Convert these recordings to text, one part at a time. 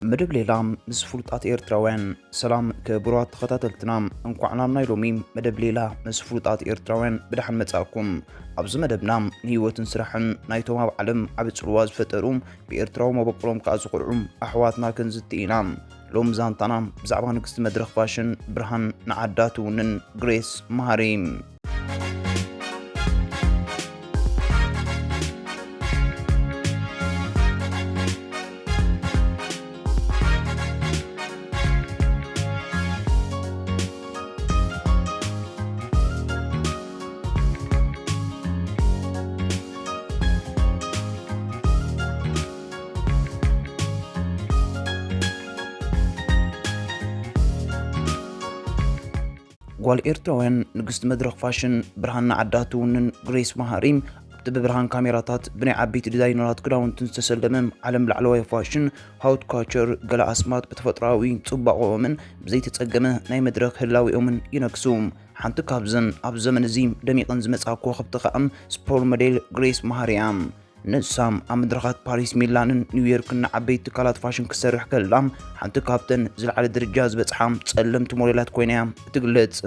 መደብ ሌላ ምስ ፍሉጣት ኤርትራውያን። ሰላም ክቡራት ተኸታተልትና፣ እንኳዕ ናብ ናይ ሎሚ መደብ ሌላ ምስ ፍሉጣት ኤርትራውያን ብደሓን መጻእኩም። ኣብዚ መደብና ንህይወትን ስራሕን ናይቶም ኣብ ዓለም ዓቢ ጽልዋ ዝፈጠሩ፣ ብኤርትራዊ መበቆሎም ከኣ ዝኹርዑ ኣሕዋትና ክንዝቲ ኢና። ሎም ዛንታና ብዛዕባ ንግስቲ መድረኽ ፋሽን ብርሃን ንዓዳ ትውንን ግሬስ መሃሪ። ጓል ኤርትራውያን ንግስቲ መድረኽ ፋሽን ብርሃን ንዓዳ ትውንን ግሬስ መሃሪ፣ ኣብቲ ብብርሃን ካሜራታት ብናይ ዓበይቲ ዲዛይነራት ክዳውንትን ዝተሰለመ ዓለም ላዕለዋይ ፋሽን ሃውት ካቸር፣ ገለ ኣስማት ብተፈጥሮኣዊ ጽባቐኦምን ብዘይተጸገመ ናይ መድረኽ ህላዌኦምን ይነግሱ። ሓንቲ ካብዘን ኣብ ዘመን እዚ ደሚቐን ዝመጻ ኮኸብቲ ከኣ ስፖር ሞዴል ግሬስ መሃሪ እያ። ንሳ ኣብ መድረኻት ፓሪስ፣ ሚላንን ኒውዮርክን ንዓበይቲ ትካላት ፋሽን ክትሰርሕ ከላ፣ ሓንቲ ካብተን ዝለዓለ ደረጃ ዝበጽሓ ጸለምቲ ሞዴላት ኮይና እያ እትግለጽ።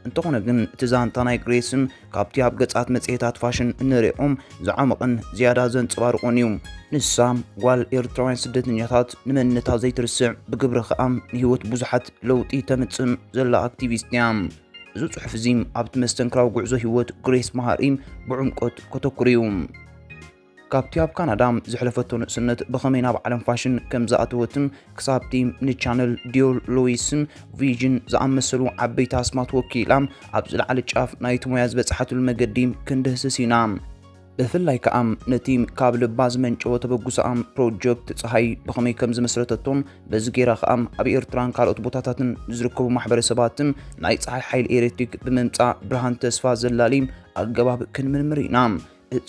እንተኾነ ግን፣ እቲ ዛንታ ናይ ግሬስን ካብቲ ኣብ ገጻት መጽሔታት ፋሽን እንርእዮም ዝዓመቐን ዝያዳ ዘንጸባርቖን እዩ። ንሳ ጓል ኤርትራውያን ስደተኛታት ንመንነታ ዘይትርስዕ፣ ብግብሪ ከኣ ንህይወት ብዙሓት ለውጢ ተምጽእ ዘላ ኣክቲቪስት እያ። እዚ ጽሑፍ እዚ ኣብቲ መስተንክራዊ ጉዕዞ ህይወት ግሬስ መሃሪ ብዕምቆት ከተኩር እዩ። ካብቲ ኣብ ካናዳ ዘሕለፈቶ ንእስነት ብኸመይ ናብ ዓለም ፋሽን ከም ዝኣተወትን ክሳብቲ ንቻነል ዲዮር ሉዊስን ቪዥን ዝኣመሰሉ ዓበይቲ ኣስማት ወኪላ ኣብ ዝለዓለ ጫፍ ናይቲ ሞያ ዝበጽሓትሉ መገዲ ክንድህስስ ኢና። ብፍላይ ከኣ ነቲ ካብ ልባ ዝመንጨወ ተበግሶኣ ፕሮጀክት ጸሃይ ብኸመይ ከም ዝመስረተቶን በዚ ጌራ ከኣ ኣብ ኤርትራን ካልኦት ቦታታትን ዝርከቡ ማሕበረሰባትን ናይ ጸሓይ ሓይሊ ኤሌክትሪክ ብምምጻእ ብርሃን ተስፋ ዘላሊ ኣገባብ ክንምርምር ኢና።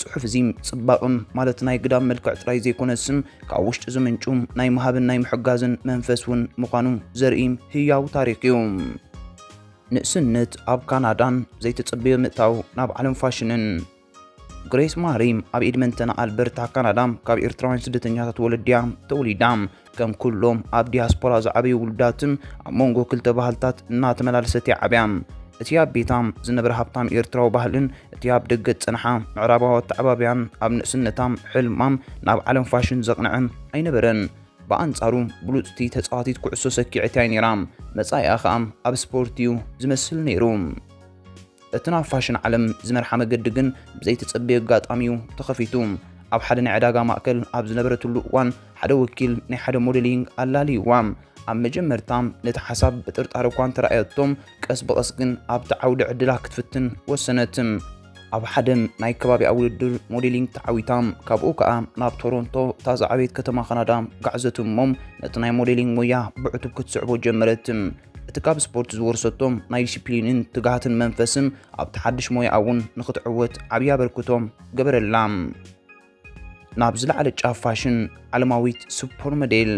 ጽሑፍ እዚ ጽባቕን ማለት ናይ ግዳም መልክዕ ጥራይ ዘይኮነስን ካብ ውሽጢ ዝምንጩ ናይ ምሃብን ናይ ምሕጋዝን መንፈስ እውን ምዃኑ ዘርኢ ህያው ታሪኽ እዩ። ንእስነት ኣብ ካናዳን ዘይተጸበዮ ምእታው ናብ ዓለም ፋሽንን። ግሬስ ማሪ ኣብ ኤድመንተን ኣልበርታ ካናዳ ካብ ኤርትራውያን ስደተኛታት ወለድያ ተወሊዳ። ከም ኩሎም ኣብ ዲያስፖራ ዝዓበዩ ውሉዳትን ኣብ መንጎ ክልተ ባህልታት እናተመላለሰት እያ ዓብያ። እቲ ኣብ ቤታ ዝነበረ ሃብታም ኤርትራዊ ባህልን እቲ ኣብ ደገ ዝጸንሓ ምዕራባዊ ኣተዓባብያን ኣብ ንእስነታም ሕልማም ናብ ዓለም ፋሽን ዘቕንዐ ኣይነበረን። ብኣንጻሩ ብሉጽቲ ተጻዋቲት ኩዕሶ ሰኪዐት እያ ነይራ። መጻኢኣ ኸኣ ኣብ ስፖርት እዩ ዝመስል ነይሩ። እቲ ናብ ፋሽን ዓለም ዝመርሓ መገዲ ግን ብዘይተጸበየ ኣጋጣሚ እዩ ተኸፊቱ። ኣብ ሓደ ናይ ዕዳጋ ማእከል ኣብ ዝነበረትሉ እዋን ሓደ ወኪል ናይ ሓደ ሞዴሊንግ ኣላልይዋ። ኣብ መጀመርታ ነቲ ሓሳብ ብጥርጣረ እኳ እንተረኣየቶ፣ ቀስ ብቐስ ግን ኣብቲ ዓውዲ ዕድላ ክትፍትን ወሰነት። ኣብ ሓደ ናይ ከባቢኣ ውድድር ሞዴሊንግ ተዓዊታ፣ ካብኡ ከኣ ናብ ቶሮንቶ፣ እታ ዝዓበየት ከተማ ካናዳ፣ ጋዕዘት እሞ ነቲ ናይ ሞዴሊንግ ሞያ ብዕቱብ ክትስዕቦ ጀመረት። እቲ ካብ ስፖርት ዝወርሰቶ ናይ ዲሲፕሊንን ትግሃትን መንፈስን ኣብቲ ሓድሽ ሞያኣ እውን ንኽትዕወት ዓብዪ ኣበርክቶ ገበረላ። ናብ ዝለዓለ ጫፍ ፋሽን፣ ዓለማዊት ሱፐር ሞዴል።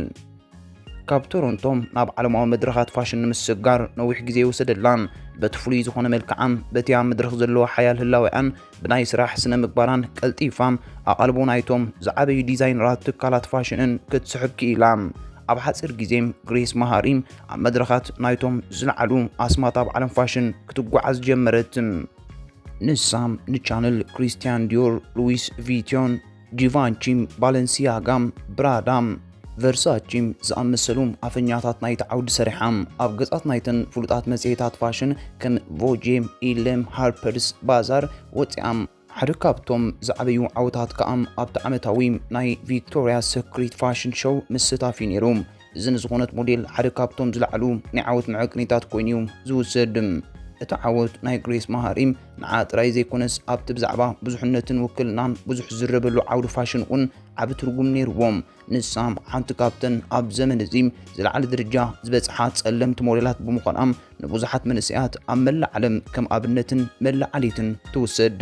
ካብ ቶሮንቶ ናብ ዓለማዊ መድረኻት ፋሽን ንምስግጋር ነዊሕ ግዜ ይወሰደላን፣ በቲ ፍሉይ ዝኾነ መልክዓን በቲ ኣብ መድረኽ ዘለዎ ሓያል ህላዌኣን ብናይ ስራሕ ስነ ምግባራን ቀልጢፋ ኣቓልቦ ናይቶም ዝዓበዩ ዲዛይነራት ትካላት ፋሽንን ክትስሕብ ክኢላ። ኣብ ሓጺር ግዜ ግሬስ መሃሪ ኣብ መድረኻት ናይቶም ዝለዓሉ ኣስማት ኣብ ዓለም ፋሽን ክትጓዓዝ ጀመረት። ንሳ ንቻነል ክሪስቲያን ዲዮር፣ ሉዊስ ቪቶን፣ ጂቫንቺ፣ ባለንሲያጋ፣ ብራዳ፣ ቨርሳቺ ዝኣመሰሉ ኣፈኛታት ናይቲ ዓውዲ ሰሪሓ፣ ኣብ ገጻት ናይተን ፍሉጣት መጽሔታት ፋሽን ከም ቮጄ፣ ኢሌም፣ ሃርፐርስ ባዛር ወጺኣ። ሓደ ካብቶም ዝዓበዩ ዓወታት ከኣ ኣብቲ ዓመታዊ ናይ ቪክቶርያ ሰክሪት ፋሽን ሾው ምስታፍ እዩ ነይሩ። እዚ ንዝኾነት ሞዴል ሓደ ካብቶም ዝለዓሉ ናይ ዓወት መዐቀኒታት ኮይኑ እዩ ዝውሰድ። እቲ ዓወት ናይ ግሬስ መሃሪ ንዓ ጥራይ ዘይኮነስ፣ ኣብቲ ብዛዕባ ብዙሕነትን ውክልናን ብዙሕ ዝዝረበሉ ዓውዲ ፋሽን እውን ዓቢ ትርጉም ነይርዎ። ንሳ ሓንቲ ካብተን ኣብ ዘመን እዚ ዝለዓለ ደረጃ ዝበጽሓ ጸለምቲ ሞዴላት ብምዃና፣ ንብዙሓት መንእሰያት ኣብ መላእ ዓለም ከም ኣብነትን መለዓሊትን ትውሰድ።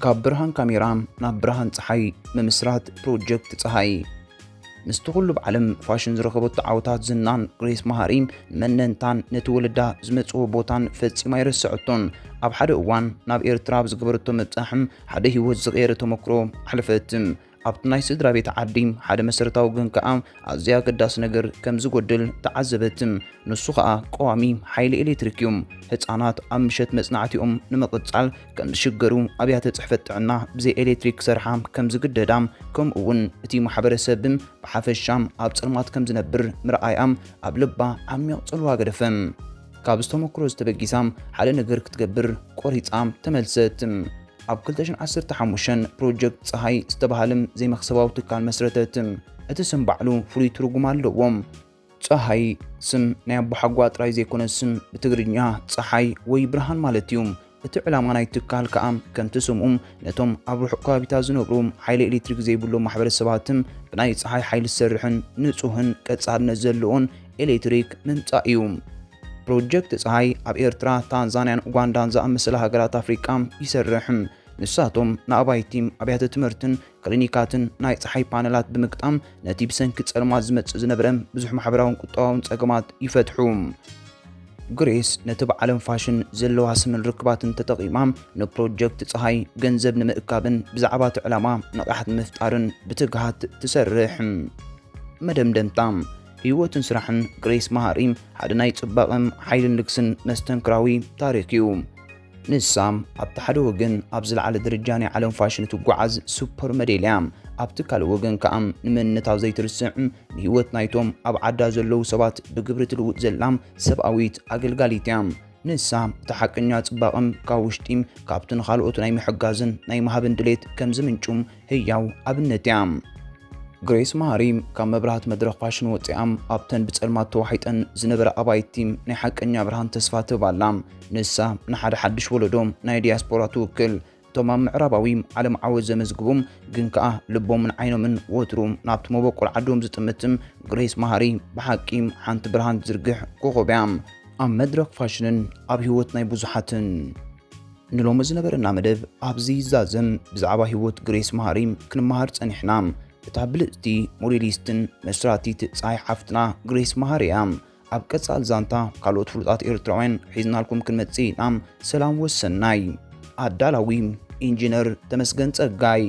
ካብ ብርሃን ካሜራ ናብ ብርሃን ጸሓይ፣ ምምስራት ፕሮጀክት ጸሃይ። ምስቲ ኩሉ ብዓለም ፋሽን ዝረኸበቶ ዓወታት፣ ዝናን ግሬስ መሃሪ ንመነንታን ነቲ ወለዳ ዝመጽዎ ቦታን ፈጺማ ኣይረስዐቶን። ኣብ ሓደ እዋን ናብ ኤርትራ ኣብ ዝገበረቶ ምብጻሕም ሓደ ህይወት ዝቐየረ ተመክሮ ኣሕለፈት። ኣብቲ ናይ ስድራ ቤት ዓዲ ሓደ መሰረታዊ ግን ከኣ ኣዝያ ኣገዳሲ ነገር ከም ዝጎድል ተዓዘበት። ንሱ ኸኣ ቀዋሚ ሓይሊ ኤሌክትሪክ እዩ። ህጻናት ኣብ ምሸት መጽናዕቲኦም ንምቕጻል ከም ዝሽገሩ፣ ኣብያተ ጽሕፈት ጥዕና ብዘይ ኤሌክትሪክ ክሰርሓ ከም ዝግደዳ፣ ከምኡ እውን እቲ ማሕበረሰብ ብሓፈሻ ኣብ ጸልማት ከም ዝነብር ምርኣያም ኣብ ልባ ዓሚቕ ጽልዋ ገደፈ። ካብ ዝተመክሮ ዝተበጊሳ ሓደ ነገር ክትገብር ቆሪጻ ተመልሰት። ኣብ ክልተ ሽሕን ዓሰርተ ሓሙሽተን ፕሮጀክት ጸሃይ ዝተባህለ ዘይመኽሰባዊ ትካል መስረተት። እቲ ስም ባዕሉ ፍሉይ ትርጉም ኣለዎ። ጸሃይ ስም ናይ ኣቦሓጓ ጥራይ ዘይኮነ፣ ስም ብትግርኛ ጸሓይ ወይ ብርሃን ማለት እዩ። እቲ ዕላማ ናይ ትካል ከኣ ከምቲ ስሙ ነቶም ኣብ ርሑቕ ከባቢታት ዝነብሩ ሓይሊ ኤሌክትሪክ ዘይብሎም ማሕበረሰባትን ብናይ ጸሓይ ሓይሊ ዝሰርሕን ንጹህን ቀጻልነት ዘለዎን ኤሌክትሪክ ምምጻእ እዩ። ፕሮጀክት ጸሓይ ኣብ ኤርትራ፣ ታንዛንያን ኡጋንዳን ዝኣመሰላ ሃገራት ኣፍሪቃ ይሰርሕ። ንሳቶም ንኣባይቲ፣ ኣብያተ ትምህርትን ክሊኒካትን ናይ ጸሓይ ፓነላት ብምግጣም ነቲ ብሰንኪ ጸልማት ዝመጽእ ዝነበረ ብዙሕ ማሕበራውን ቁጠባውን ጸገማት ይፈትሑ። ግሬስ ነቲ ብዓለም ፋሽን ዘለዋ ስምን ርክባትን ተጠቒማ ንፕሮጀክት ጸሓይ ገንዘብ ንምእካብን ብዛዕባ እቲ ዕላማ ንቕሓት ንምፍጣርን ብትግሃት ትሰርሕ። መደምደምታ፣ ህይወትን ስራሕን ግሬስ መሃሪ ሓደ ናይ ጽባቐን ሓይልን ልግስን መስተንክራዊ ታሪኽ እዩ። ንሳ ኣብቲ ሓደ ወገን ኣብ ዝለዓለ ደረጃ ናይ ዓለም ፋሽን እትጓዓዝ ሱፐር ሞዴል እያ። ኣብቲ ካልእ ወገን ከኣ ንመንነታ ዘይትርስዕ፣ ንህይወት ናይቶም ኣብ ዓዳ ዘለዉ ሰባት ብግብሪ ትልውጥ ዘላ ሰብኣዊት ኣገልጋሊት እያ። ንሳ እቲ ሓቀኛ ጽባቐ ካብ ውሽጢ፣ ካብቲ ንኻልኦት ናይ ምሕጋዝን ናይ ምሃብን ድሌት ከም ዝምንጩ ህያው ኣብነት እያ። ግሬስ መሃሪ ካብ መብራህቲ መድረኽ ፋሽን ወጺኣ፣ ኣብተን ብጸልማት ተዋሒጠን ዝነበራ ኣባይቲ ናይ ሓቀኛ ብርሃን ተስፋ ትህብ ኣላ። ንሳ ንሓደ ሓድሽ ወለዶ ናይ ዲያስፖራ ትውክል። እቶም ኣብ ምዕራባዊ ዓለም ዓወት ዘመዝግቡ ግን ከኣ ልቦምን ዓይኖምን ወትሩ ናብቲ መበቆል ዓዶም ዝጥምት ግሬስ መሃሪ ብሓቂ ሓንቲ ብርሃን ትዝርግሕ ኮኾብ እያ። ኣብ መድረኽ ፋሽንን ኣብ ህይወት ናይ ብዙሓትን። ንሎሚ ዝነበረና መደብ ኣብዚ ይዛዘም። ብዛዕባ ህይወት ግሬስ መሃሪ ክንመሃር ጸኒሕና። እታ ብልጽቲ ሞዴሊስትን መስራቲት ጸሓይ ሓፍትና ግሬስ መሃሪ እያ። ኣብ ቀጻል ዛንታ ካልኦት ፍሉጣት ኤርትራውያን ሒዝናልኩም ክንመጽእ ኢና። ሰላም ወሰናይ። ኣዳላዊ ኢንጂነር ተመስገን ጸጋይ።